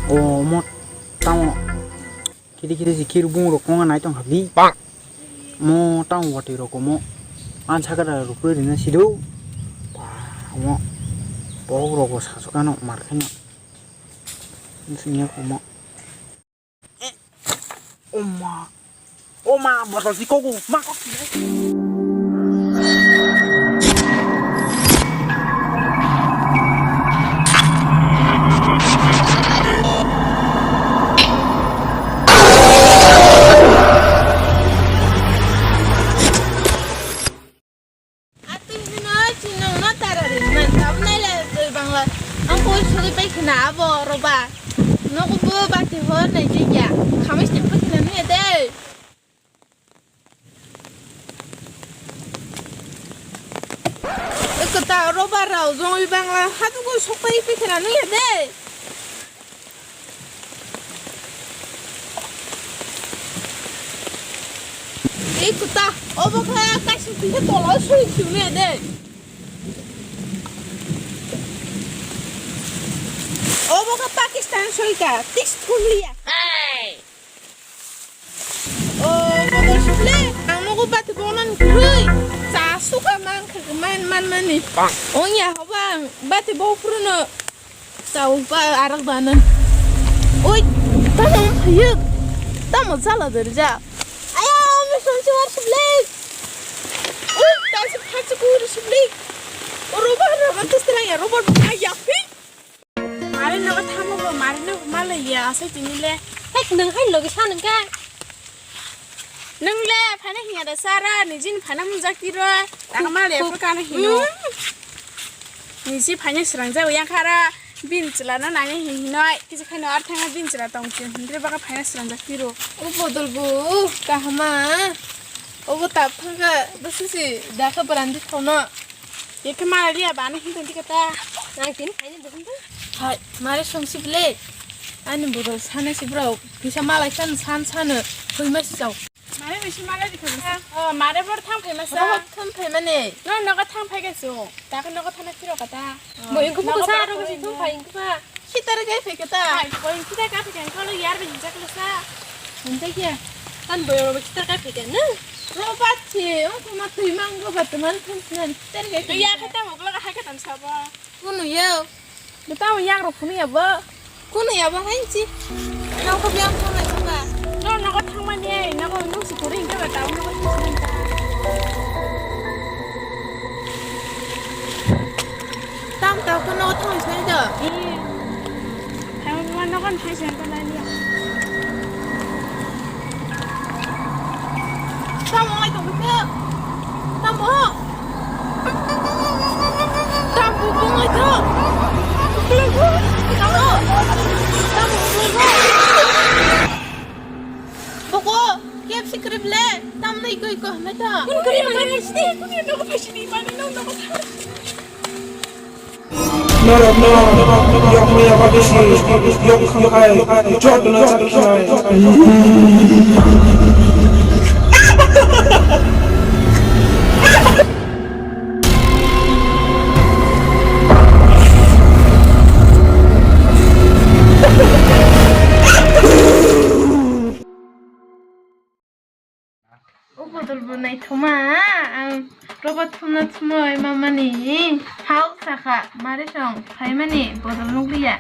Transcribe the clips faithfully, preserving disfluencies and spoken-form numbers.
Omo tamo kiri kiri si kiri bung rok konga nai tong kha bi. Mo tamo wati rok omo. An sakara rok rina sido. Omo. Bok rok bo sasukano mar khaino. Sini omo. Oma. Oma, botol si kogu, ma kok si. Atwi hino chinong no tara ri man tabnai le twi bangla. Ang koi sogwi pai khna abo roba. Nogo bo bati hor nai jigya. Khamai stem pa khna nuya de. Ekta roba rao jongwi bangla hadu ko sok pai pai khna nuya de. Ei kuta, obo khe kaisa kisa tola soi sui de. Obo khe Pakistan soi ka, tis thumliya. O, bodo sule, ang nogo bati bonan khui, cha suka man, man, man mani. Ongya hoba ang bati bo phuruno. Tau ba arak banan. Oi, tamo phayuk. Tamo jala derja. Aya, mi sonsi war siblik. Oi, tasi phachi kur siblik. Roba roba tis terang ya, roba aya pi. Mare no thamo bo, mare no male ya, asai tini le. Hek nang hai logi sa nang ka. Nung le phaina hinya da sara, ni jin phaina mung jak tiro. Tang ma le phu kana hino. Ni si phaina srang jak yang khara, bin chla na nanya hi hinoi. Kisa khaino ar thanga bin chla tong chin. Hindre baka phaina srang jak tiro. O bodol bu, kahama. O bo tap thanga, basi si, dakha barandi thono. Yekhe mala liya bana hinton dikata. Nang tini khaini bukung tu. Hai, mare songsi ble. Ani bodol sana si bro. Kisa malai san san sana. Hoi masi chao. Mare misi mala dikha masa. Oh, mare bor thang phai masa. Bor thang phai mane. No nogo thang phai gaso. Taka nogo thana phiro kata. Bo ingko buko sa ro si thum phai ingko ba. Sitar gai phai kata. Hai, bo ingko sitar gai phai kata. Kalo yar bin jak lasa. Hinta kya? Tan boyo ro sitar gai phai kata na. Ro bat si, ong kuma tui mang ro bat man thum nan sitar gai phai. Ya kata mo bla hai kata sabo. Kunu yo. Betao yang rok phunu ya bo. Kunu ya bo hai si. Nang ko biang thang lai thang ba. No nogo thang mani, nogo nung si kuri hingke ba tao nogo thang si nang ta. Tam tao ko nogo thang si nang do. Thang ma nogo thang si nang ta nani ya. Tamo ngai tong khe. Tamo. Tamo bo ngai tong. Tamo. Tamo. Boko, K F C krip le. Tam nai koi ko, nai ta. Kun krip nai sini. Kun krip nai sini. Mani nong nong. Norok no yok maya bagwi si yok khamkha, jotono chakri khanai. O bodol bo naithoma, ang roba thumna thumoi mamani hao sakha, mare song phaimani bodol nukliya.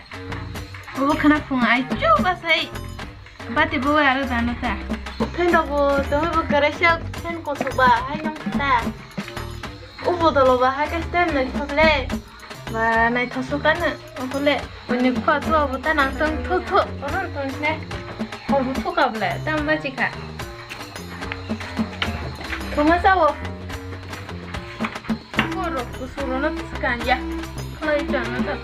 Obo khna phung ai chu basai bati bo aro dano ta. Phen rok bo tongwi bo kwraisa phen kosok ba hai nong ta. O bodol bo hai khe stem naithok le. Ba, naithosok kano, ophole, bini khua tu abo ta nang tong thu thu, oro tong se, hor bu thu ka bole, tam ba chikha. Thuma sao. Khua rok, kusuro no kan ya, khlai chang na ta.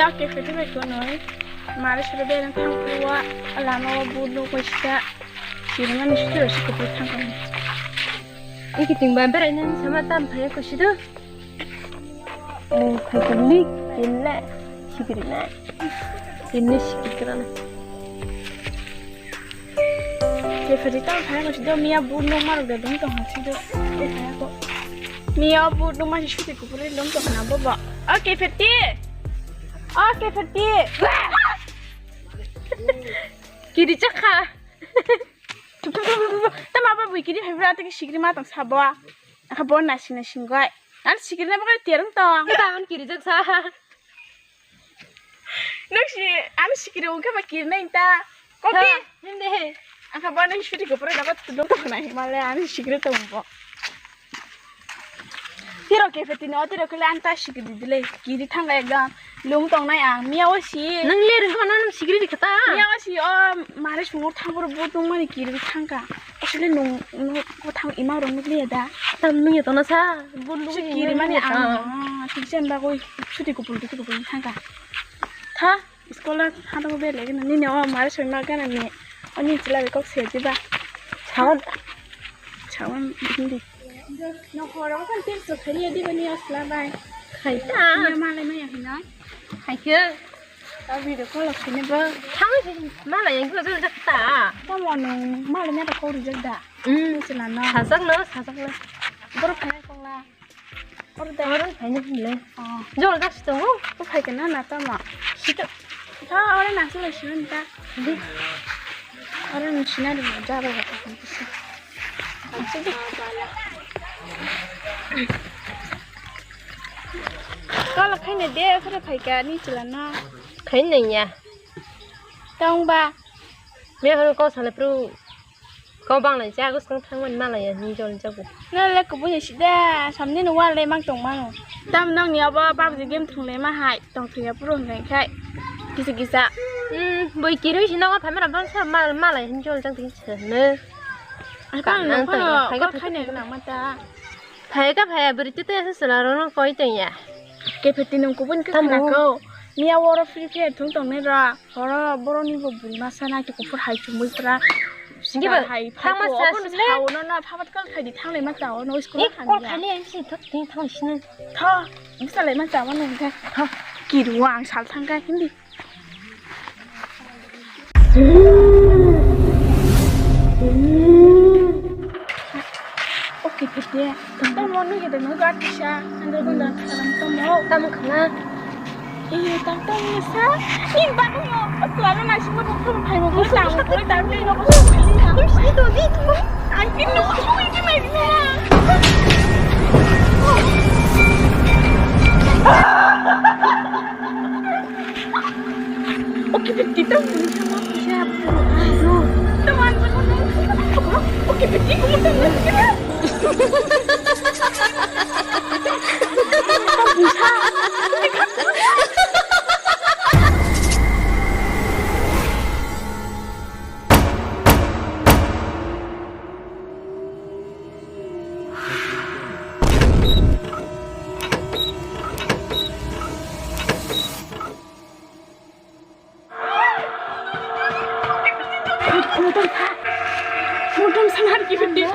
Oke, fete bai konoi. Mare sore beren thang kuwa, lama o bu nuk bai sida. Sirmani sutro si kupi thang kami. Iki tingba berai nani sama tam phaya kusido. Eh, khai kami, kinle, sikiri na. Kinle sikiri na. Kefeti tamo phai ko sido, miya bu nung marok de dong tong ha sido. Miya bu nung ma si suti kupuri dong tong na bobo. O Kefeti. O Kefeti. Kiri chakha. Tama ba bui kiri phai bra tiki sikiri ma tong sabo. Akha bon nasing nasing goi. An sikiri na bakal terang tong. Kita an kiri jaksa. Nuk si, ano sikiri ungkha ba kirna inta. Kopi. Ha, hindi. Angkha bo ano suti kopor dapat tudung tong nai male ano sikiri tong bo. Tiro Kefeti no, tiro kele anta sikiri dile. Kiri thangga ekdam. Lung tong nai ang. Miya o si. Nang le ring kono nam sikiri di kata. Miya o si o mare sungo thang bor bo tong mani kiri thangga. Asle nung, nung ko thang ima rong nuk liya da. Tam nung ya tona sa. Bun nung si kiri mani ang. Ah, tiksen bagoi suti kopor, suti kopor thangga. Tha. School hada mo bele gana nini o mare soi ma gana ni. O ni chila be kok se diba. Sawan. Sawan hindi. No horo kan tin so khali diba ni asla bai. Khai ta. Ni ma le ma ya hina. Khai ke. Ta video call khine ba. Thang si ma la yang ko jol jak ta. Ta mo no ma le ma ko ri jak da. Hmm. Ni chila no. Sajak no, sajak no. Bor khai kong la. Oro da. Oro phaina hinle. Oh. Jol dak si tongo. O phai kana na tamo. Sito. Tha oro na sila si ta. Di. Oro ni sina ri ja ba ta. Kala khaina de sura phai ka ni chila na. Khaina ya. Tong ba. Me horo ko sale pro. Kau bang lai cha, agus kang thang man malaya, ni jol jago. Na le kubun si da, samni no wal le mang tong mano. Tam nong ni abo PUBG game thung le ma hai, tong thung ya puro ngai khai. Kisa kisa. Hmm, boi kiroi si nong phamera bang sa mal malaya, ni jol jago kisa ne. Ai bang nang phano khai ka khai ne nang mata. Phai ka phai beri tete sa sala ro no koi tong ya. Kefeti nung kubun ke khana ko. Miya woro Free Fire thung tong ne ra. Horo boroni bo buri masa na ki kufur hai chumui pra. Sini ba hai thang ma sa sile. Hao no na phabat kal khai di thang le ma chao no school. Ik khan kol khali ai si thot tin thang sini. Tha, bisa le ma chao no kha. Tha, ki ruang sal thang ka hindi. Oke, pete. Tamo no gede no gat bisa. Andro gonda kalam tamo. Tamo khana. Iya, tamo tamo sa. Ni babu mo. Aku lalu nasi mo tamo tamo hai mo. Tamo tamo tamo no ko. Tamo sini to di. Angkin no ko ini mai na. Oke, kita punya sama siapa? Aduh, teman-teman. Oke, kita punya sama siapa? Bisa. Mutum sanar gitu dia.